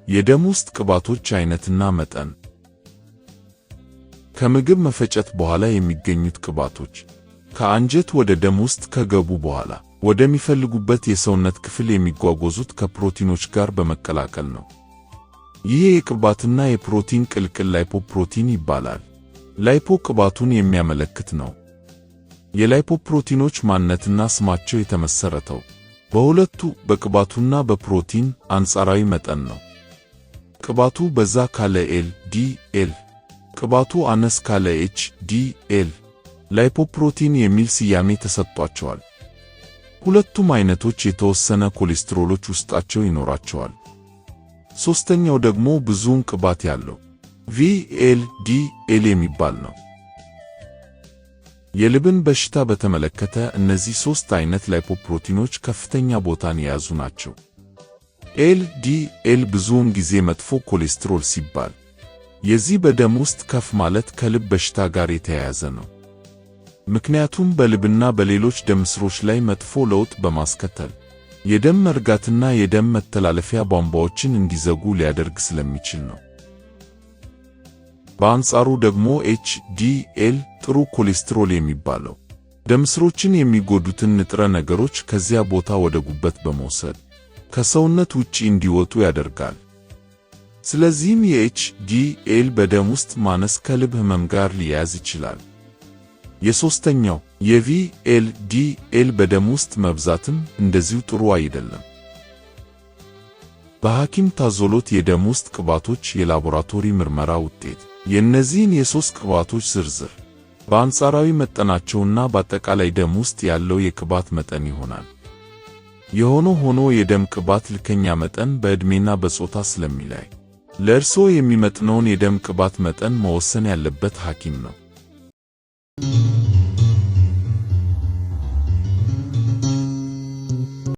የደም ውስጥ ቅባቶች አይነትና መጠን። ከምግብ መፈጨት በኋላ የሚገኙት ቅባቶች ከአንጀት ወደ ደም ውስጥ ከገቡ በኋላ ወደሚፈልጉበት የሰውነት ክፍል የሚጓጓዙት ከፕሮቲኖች ጋር በመቀላቀል ነው። ይህ የቅባትና የፕሮቲን ቅልቅል lipoprotein ይባላል። Lipo ቅባቱን የሚያመለክት ነው። የ lipoprotein ኦች ማንነትና ስማቸው የተመሰረተው በሁለቱ በቅባቱና በፕሮቲን አንጻራዊ መጠን ነው። ቅባቱ በዛ ካለ LDL፣ ቅባቱ አነስ ካለ HDL lipoprotein የሚል ስያሜ ተሰጥቷቸዋል። ሁለቱም አይነቶች የተወሰነ ኮሌስትሮሎች ውስጣቸው ይኖራቸዋል። ሶስተኛው ደግሞ ብዙውን ቅባት ያለው VLDL የሚባል ነው። የልብን በሽታ በተመለከተ እነዚህ ሦስት አይነት lipoprotein ኦች ከፍተኛ ቦታን የያዙ ናቸው። LDL ብዙውን ጊዜ መጥፎ ኮሌስትሮል ሲባል የዚህ በደም ውስጥ ከፍ ማለት ከልብ በሽታ ጋር የተያያዘ ነው። ምክንያቱም በልብና በሌሎች ደም ስሮች ላይ መጥፎ ለውጥ በማስከተል የደም መርጋትና የደም መተላለፊያ ቧንቧዎችን እንዲዘጉ ሊያደርግ ስለሚችል ነው። በአንጻሩ ደግሞ HDL ጥሩ ኮሌስትሮል የሚባለው ደም ስሮችን የሚጎዱትን ንጥረ ነገሮች ከዚያ ቦታ ወደ ጉበት በመውሰድ ከሰውነት ውጪ እንዲወጡ ያደርጋል። ስለዚህም የ HDL በደም ውስጥ ማነስ ከልብ ህመም ጋር ሊያያዝ ይችላል። የሶስተኛው የ VLDL በደም ውስጥ መብዛትም እንደዚሁ ጥሩ አይደለም። በሐኪም ታዞሎት የደም ውስጥ ቅባቶች የላቦራቶሪ ምርመራ ውጤት የእነዚህን የሦስት ቅባቶች ዝርዝር በአንጻራዊ መጠናቸውና በአጠቃላይ ደም ውስጥ ያለው የቅባት መጠን ይሆናል። የሆነ ሆኖ የደም ቅባት ልከኛ መጠን በዕድሜና በጾታ ስለሚለያይ ለእርስዎ የሚመጥነውን የደም ቅባት መጠን መወሰን ያለበት ሐኪም ነው።